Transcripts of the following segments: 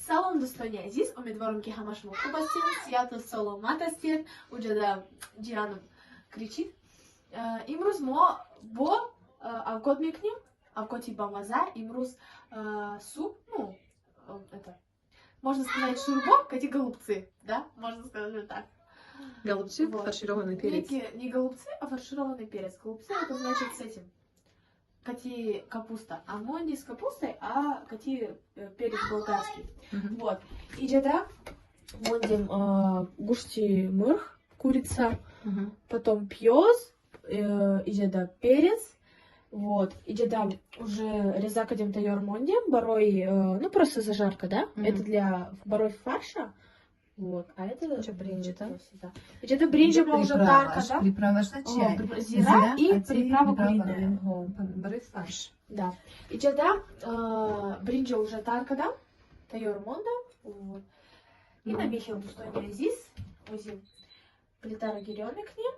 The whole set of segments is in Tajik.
Салом, дӯстони азиз, умедворам, ки ҳама шумо хуб ҳастед, сиҳату саломат ҳастед. Уҷада ҷираном кричит. Имрӯз мо бо авкот мекунем, авкоти бамаза. Имрӯз суп, ну, это, можно сказать, шурбо, кати голубцы, да? Можно сказать вот так. Голубцы, Вот. фаршированный перец. Не голубцы, а фаршированный перец. Голубцы — это значит с этим. Кати капуста. А мо не с капустой, а кати перец болгарский. Мгм. Вот. Иҷада мондем гӯшти мурғ, курица, Мгм. потом пиёз, иҷада перец. Вот. Иҷада уже реза кадем, тайёр мондем, барои, ну, просто зажарка, да? Мгм. Это для барои фарша. Вот. А это Инҷа бринҷа, да? Да. Иҷада бринҷа мо уже тарка, да? Приправаш на О, чай. зира и приправа куриная. Барои фарш. Да. Иҷада бринҷа уже тар кадам, тайёр монда. Вот. И на михел, дӯстони азиз, озим плитара гирён мекунем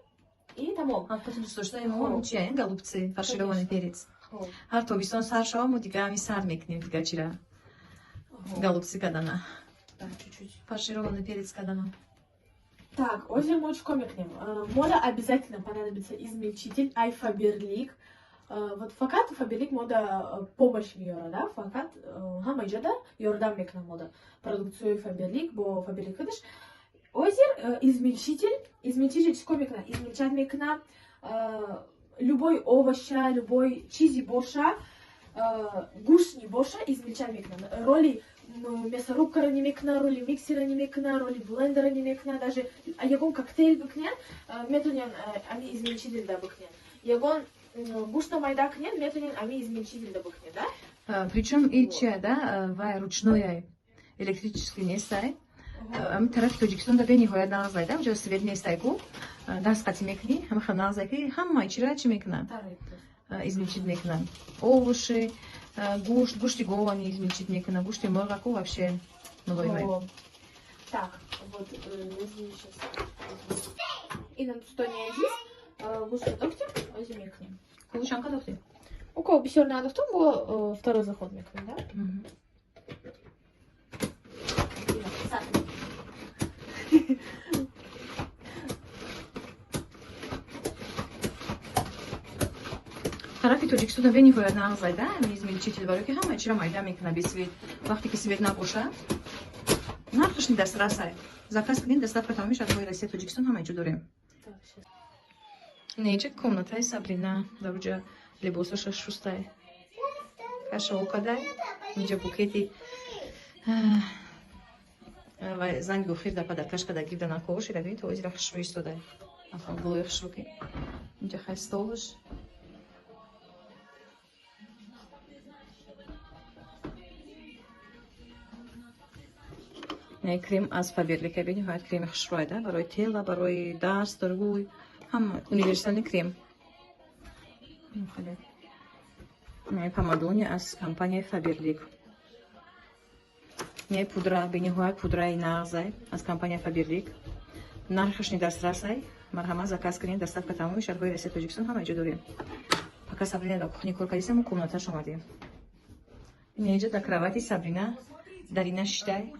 и тамом. Авкоти дӯстдоштаи мо чия? Голубцы, фаршированный перец. Хоб. Ҳар тобистон сар шава, мо дига ҳами сар мекунем, дига чира. Хоб. Голубцы кадана. Да, чуть-чуть. Фаршированный перец кадана. Так, озим мо чико мекунем? Мода обязательно понадобится измельчитель ай Фаберлик. Вот фақат Фаберлик мода помощь меёра, да? Фақат ҳама иҷада ёрдам мекунам мода. Продукцияи Фаберлик бо Фаберлик худаш. Озир измельчитель, измельчитель чико мекунад? Измельчать мекунад любой овоща, любой чизи боша, гӯшт боша, измельчать мекунад. Роли мясорубкара немекуна, роли миксера немекуна, роли блендера немекуна, даже ягон коктейль бикунен, метонен ами измельчитель да бикунен. Ягон гӯшта майда кунен, метонен ами измельчитель да бикунен, да? Причем и Вот. чия, да, вай ручной, электрический нестай. Ами тарафи Тоҷикистон да бениҳоят нағзай, да, уҷо свет нестай ку. Даст қатӣ мекунӣ, ҳама хел нағзай ки ҳама чира чӣ мекунанд? Тарай просто. Измельчить мекунанд. Овощи, гӯшт, гӯшти говани измельчить мекунанд, гӯшти мурғаку вообще мулоимай. О. Так, вот, сейчас. И на дӯстони азиз, гӯшта дохтем, ози мекунем. Кулу чанд ка дохтем? У кого бисёр надохтем, бо второй заход мекунем, да? Мгм. Ина, сахар. Тарафи Тоҷикистон бениҳоят нағзай, да, ами измельчитель, барои ки ҳама чира майда мекунад без свет. Вақте ки свет набошад, нархаш ни дастрасай. Заказ кунед, доставка тамоми шаҳрҳои Россия, Тоҷикистон, ҳама ҷо дорем. Так, щас. Неҷа комнатаи Сабрина, дар уҷа либосоша шустай. Кашао кадай, инҷа букети ва занги охир да падаркаш када гирда накош, ира то озира хушрӯ истодай. Аха, гулои хушрӯ ки. Инҷа хай столш. Не, крем аз Фаберлика, бениҳоят креми хушрӯай, да, барои тела, барои даст, рӯй, ҳама универсальный крем. Хеле. Не, помадони аз компанияи Фаберлик. Не, пудра, бениҳоят пудраи нағзай аз компанияи Фаберлик. Нархаш недастрасай. Марҳамат, заказ кунед, доставка тамоми шаҳрҳои Россия, Тоҷикистон, ҳама ҷо дорем. Пока Сабрина дар кухни кор кардиса, мо комнаташ омадем. Инҷа дар кровати Сабрина Дарина шитай.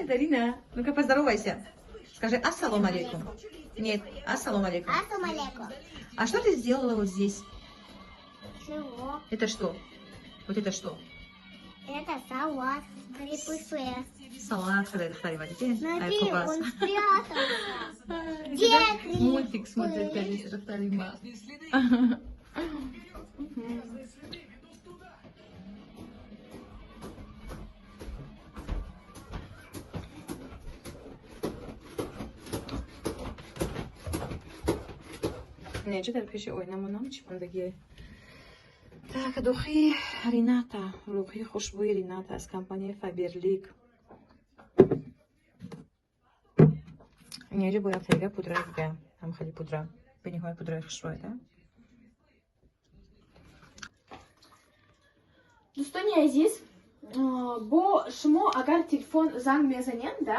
Дарина, ну-ка поздоровайся. Скажи ассалому алейкум. Нет, ассалому алейкум. Ассалам алейкум. А что ты сделала вот здесь? Чего? Это что? Вот это что? Это салат. Грибы. Салат, когда это хотите? Смотри, он спрятался. Где грибы? Мультик смотрит, конечно, Рахталима. Неҷа дар пеши оина монам чӣ мондагие? Так, духи Рената, рӯҳи хушбӯи Рената аз компанияи Фаберлик. Неҷа бо яктаига пудраи дига, ҳам хеле пудра. Бениҳоят пудраи хушрӯй, да? Дӯстони азиз, бо шумо агар телефон занг мезанед, да,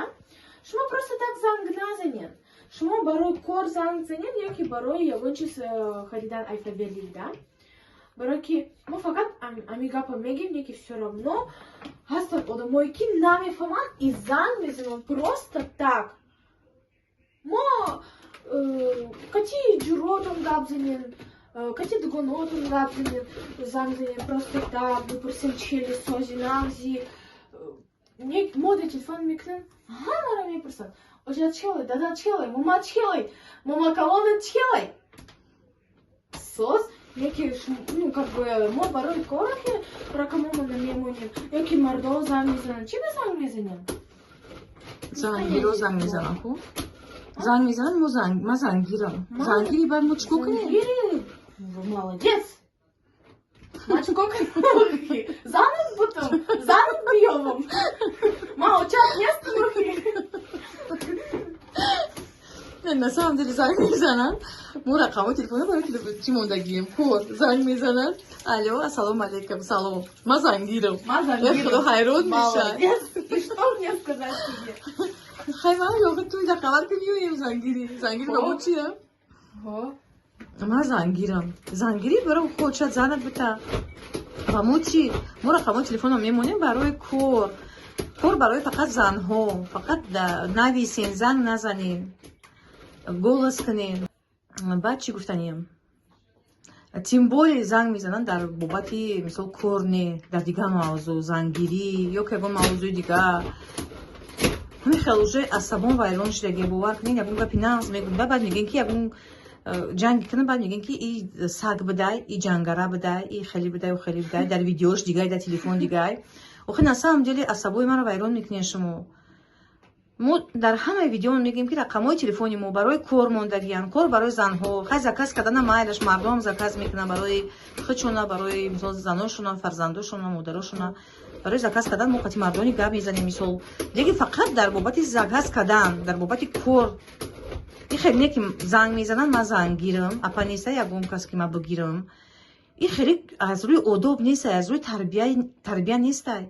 шумо просто так занг назанед. Шумо барои кор занг занед ё ки барои ягон чиз харидан ай Фаберлик, да? Барое ки мо фақат ами гапа мегем, не ки всё равно ҳастанд одамое, ки намефаҳманд и занг мезананд просто так. Мо кати ҷуротон гап занем, кати дугонотон гап занем, занг занем просто так, бипурсем, чели, сози, нағзи. Мо да телефон мекунем, ҳамаро мепурсанд: оҷа челай, дада челай, мома челай, мома калона челай, соз яке. Ну, как бы, мо барои кора ки рақамомона мемонем, ёки мардо занг мезананд, чӣ ба занг мезанем? Зангиро занг мезананд ку, занг мезананд. Мо занг, ма зангирам. Зангири, баъд мо чӣ кор кунем? Зангири, молодец. Ма чӣ кор кунем? Занат бутам, занат биёвам. Ма очат нестам. На самом деле занг мезананд, мо рақамҳои телефона барои чӣ мондагием? Кор. Занг мезананд: алло, ассалому алайкум, салом, ма зангирам. Ма зангирам. Худо, ҳайрон мешавад. Молодец. И что мне сказать тебе? Хай, ман ёхи туй да хабар ки меоем. Зангири, зангири ба мо чия? Ма зангирам. Зангирӣ баро хочад занат бита, ва мо чӣ? Мо рақамҳои телефонро мемонем барои кор. Кор барои фақат занҳо. Фақат нависен, занг назанен, голос кунен. Баъд чӣ гуфтаниям? Тем более занг мезананд дар бобати, мисол, кор не, дар дигар мавзӯъ, зангирӣ ё ки ягон мавзӯи дигар. Ҳамин хел уже асабон вайрон шудагия. Бовар кунед, ягон гапи нағз мегӯм, баъд мегӯен, ки ягон ҷанг кунам, баъд мегӯен, ки и саг бидай, и ҷангара бидай, и хеле бидай, ӯ хеле бидай, дар видеош дигай, дар телефон дигай. Охи, на самом деле асабои маро вайрон мекунед шумо. Мо дар ҳамаи видеомон мегӯем, ки рақамҳои телефони мо барои кор мондагиянд, кор барои занҳо. Хай, заказ кардана майлаш, мардумам заказ мекунанд барои худшона, барои, мисол, заношона, фарзандошона, модарошона. Барои заказ кардан мо қати мардони гап мезанем, мисол, лекин фақат дар бобати заказ кардан, дар бобати кор. И хеле не ки занг мезананд: ман зангирам, апа, неста ягон кас, ки ман бигирам. И хеле аз рӯи одоб нестай, аз рӯи тарбия нестай.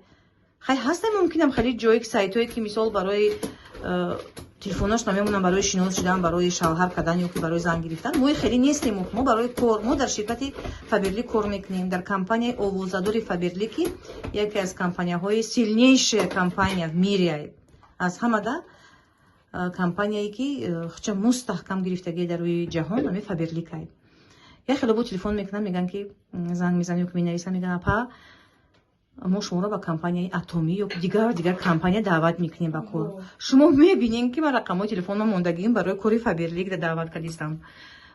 Хай, ҳастай, мумкинам хеле ҷое, ки сайтое, ки, мисол, барои телефонош намемонам, барои шинос шудан, барои шавҳар кардан ё ки барои зан гирифтан. Мо хеле нестем. Мо барои кор, мо дар ширкати Фаберлик кор мекунем, дар компанияи овозадори Фаберлик, ки яке аз компанияҳои сильнейшая компания в мире, аз ҳамада компанияе, ки хуча мустаҳкам гирифтагие дар рӯи ҷаҳон, ами Фаберликай. Як хело бо телефон мекунам, мегӯянд, ки занг мезанам ё ки менависам, мегӯянд: апа, мо шуморо ба компанияи атомӣ ё дигар дигар компания даъват мекунем ба кор. Шумо мебинем, ки ман рақамҳои телефонма мондагиим барои кори Фаберлик да даъват кардистам.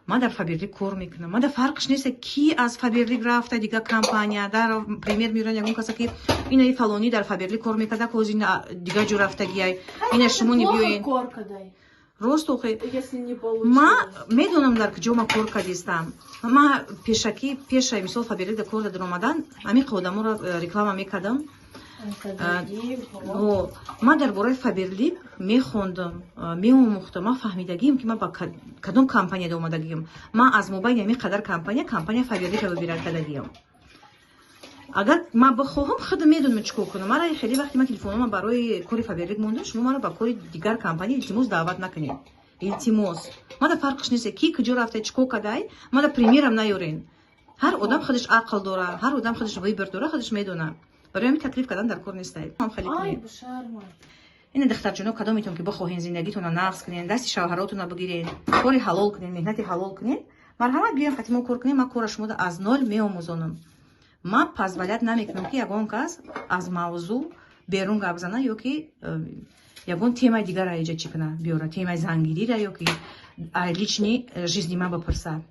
Ман дар Фаберлик кор мекунам. Ман дар фарқш нест, ки аз Фаберлик рафта дигар компания. Дар пример меоран ягон каса, ки инаи фалонӣ дар Фаберлик кор мекарда, ҳозир дигар ҷо рафтагиай, ина шумо небиёен. Рост, охе, ма медонам, дар куҷо ма кор кардистам. Ма пешакӣ, пеша, мисол, Фаберлик да кор дар омадан, ҳамин одаморо реклама мекардам. Ман дар бораи Фаберлик мехондам, меомӯхтам. Ман фаҳмидагием, ки ман ба кадом компанияда омадагием. Ман аз мобайни ҳамин қадар компания компания Фаберлика выбирать кардагием. Агар ман бихоҳам, худам медонам, чӣ кор кунам. Мара хеле вақте ман телефонома барои кори Фаберлик мондам, шумо маро ба кори дигар компания, илтимос, даъват накунед, илтимос. Мада фарқш нест, ки куҷо рафта, чӣ кор кардай. Мада примерам наёрен. Ҳар одам худаш ақл дора, ҳар одам худаш выбор дора, худаш медона. Барои ҳамин таклиф кардан дар кор нестай. Ина, духтарҷоно, кадометон ки бихоҳен зиндагитона нағз кунен, дасти шавҳаротона бигирен, кори ҳалол кунен, меҳнати ҳалол кунен, марҳамат, биёен қати мо кор кунем. Ман кора шумода аз нол меомӯзонам. Ман позволять намекунам, ки ягон кас аз мавзӯъ берун гап зана ё ки ягон темаи дигара иҷа чӣ куна, биёра, темаи зангирира ё ки личный жизни ман бипурса.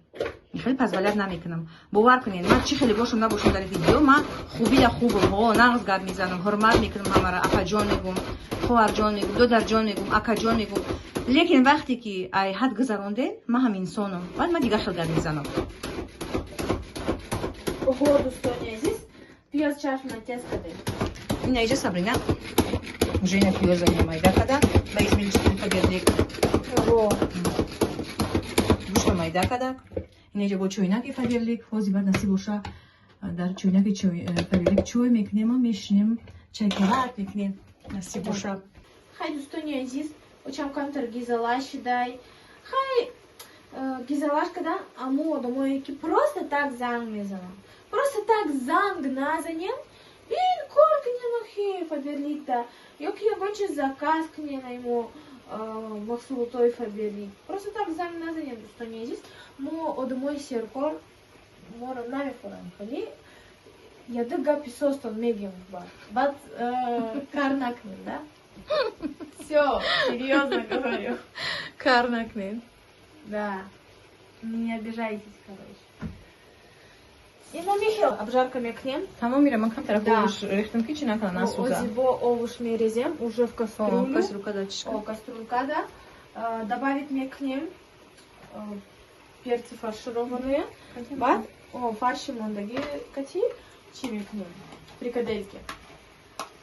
Хеле позволять намекунам. Бовар кунед, ман чӣ хеле бошам, набошам, дар видео ман хубия хубам, ҳо, нағз гап мезанам, ҳурмат мекунам ҳамара, апаҷон мегум, хоҳарҷон мегум, додарҷон мегум, акаҷон мегум. Лекин вақте ки ай ҳад гузарондем, ман ҳам инсонам, баъд ман дигар хел гап мезанам. Ого, дӯстони азиз, пиёз чашма тез кардем. Ина иҷа Сабрина уже ина пиёза майда када ба измельчитель Фаберлик. Гӯшта майда када. Ина иҷа бо чойнаки Фаберлик. Ҳозир баъд насиб боша, дар чойнаки Фаберлик чой мекунем, мешинем, чайкарак мекунем, насиб боша. Хай, дӯстони азиз, очам камтар гизала шидай. Хай. Гизалаш кадан аму одамое ки просто так занг мезанам. Просто так занг назанем, бин кор кунем охи Фаберликта, ё ки ягон чиз заказ кунем мо маҳсулотҳои Фаберлик. Просто так занг назанем, дӯстони азиз. Мо одамои серкор моро намефурам, хали яды гапи состон мегем баъд кар накунем, да? Всё, серьезно говорю. Кар накунем. Да. Не обижайтесь, короче. Ина михел обжарка мекнем. Тамом мира, ман камтар овуш рехтам ки чи накана насуза. Ози бо овуш мерезем уже в кастрюлю. Кастрюлька да чишка. О, кастрюлька да. Добавить мекнем перцы фаршированные. Баъд о фарши мондаги кати чи мекнем? Фрикадельки.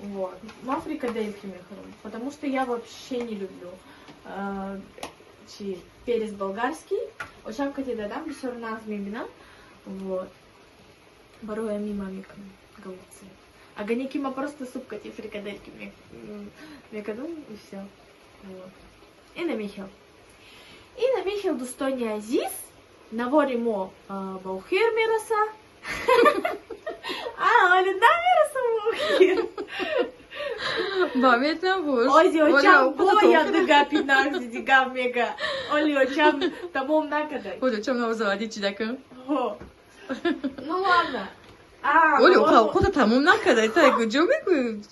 Вот. Ма фрикадельки мехрум, потому что я вообще не люблю чи перец болгарский. Очам кати дадам, бисёр нағз мебинам. Вот. Бароя мима мекунам голубцы. А ганяки ма просто суп кати фрикадельки мекадум и всё. Вот. Ина михел. Ина михел дӯстони азиз. Навори мо ба охир мераса. А, оли намераса ба охир. Ба мет набуш. Ози очам бояд гапи нағзи дигар мега. Оли очам тамом накадай. Оли очам навзавади чи дакам? Ну ладно. Оли худа тамом накадай. Тай куҷо мегӯй?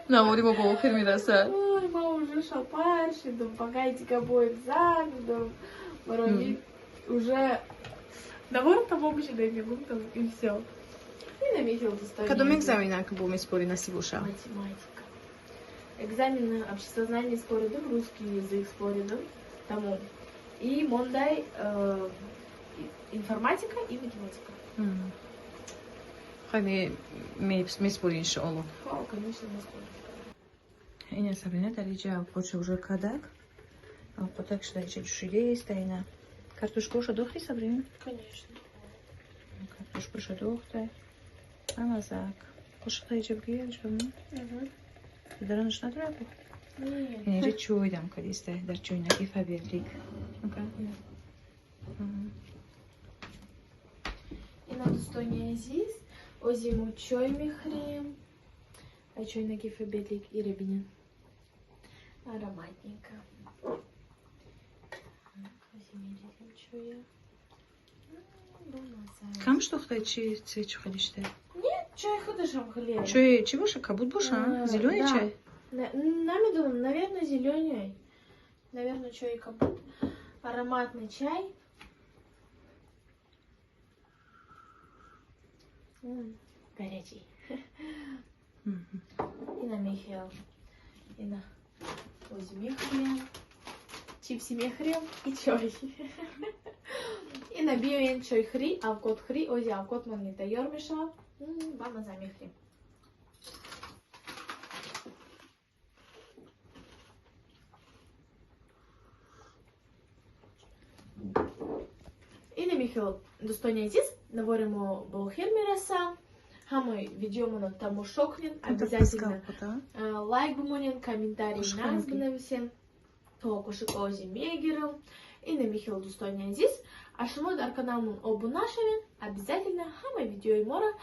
Навори мо ба охир мерасад. Ой, ма уже шапар шидум, пагай дига бо экзамен дорум. Барои уже навор тамом шида мегум там и всё. Кадом экзамена бо меспори насиб боша? Математика. Экзамен на обществознание споридум, русский язык споридум, тамом. И мондай информатика и математика. Хай меспори иншоалло. Хо, конечно, меспори. Ина Сабрина дар иҷа авқотша уже кадак. Авқотак шуда иҷа ҷӯшидааст ина. Картошкаша дохти, Сабрина? Конечно. Картошкаша дохта. Амазак. Қошиқта иҷа бигир, иҷа. Даранаш надорад? Ина иҷа чой дам кадиста дар чойнаки Фаберлик. Ина дӯстони азиз, ози мо чой мехӯрем. А чойнаки Фаберлик ира бинен. Ароматненько. Ози мерезем чоя. Кам штохта чи чи ходиште? Нет, чай худашам хлеб. Чой чи боша? Кабут боша? Зеленый чай? Намедонам, наверное, зеленый. Наверное, чай кабут. Ароматный чай. Горячий. Ина мехел. Ина ози мехрем. Чипси мехрем и чой. Ина биёен чой хри, авқот хри, ози авқот мон не тайёр мешавад. Ба маза мехрем. Ина михел дӯстони азиз, навори мо ба охир мераса. Ҳамаи видеомонро тамошо кунед, обязательно лайк бимонед, комментарий нағз бинависед. То кошик ози мегирам. Ина михел дӯстони азиз, а шумо дар каналмон обуна шавед, обязательно ҳамаи видеои моро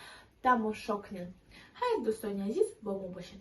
тамошо кунед. Хайр, дӯстони азиз, бо мо бошед.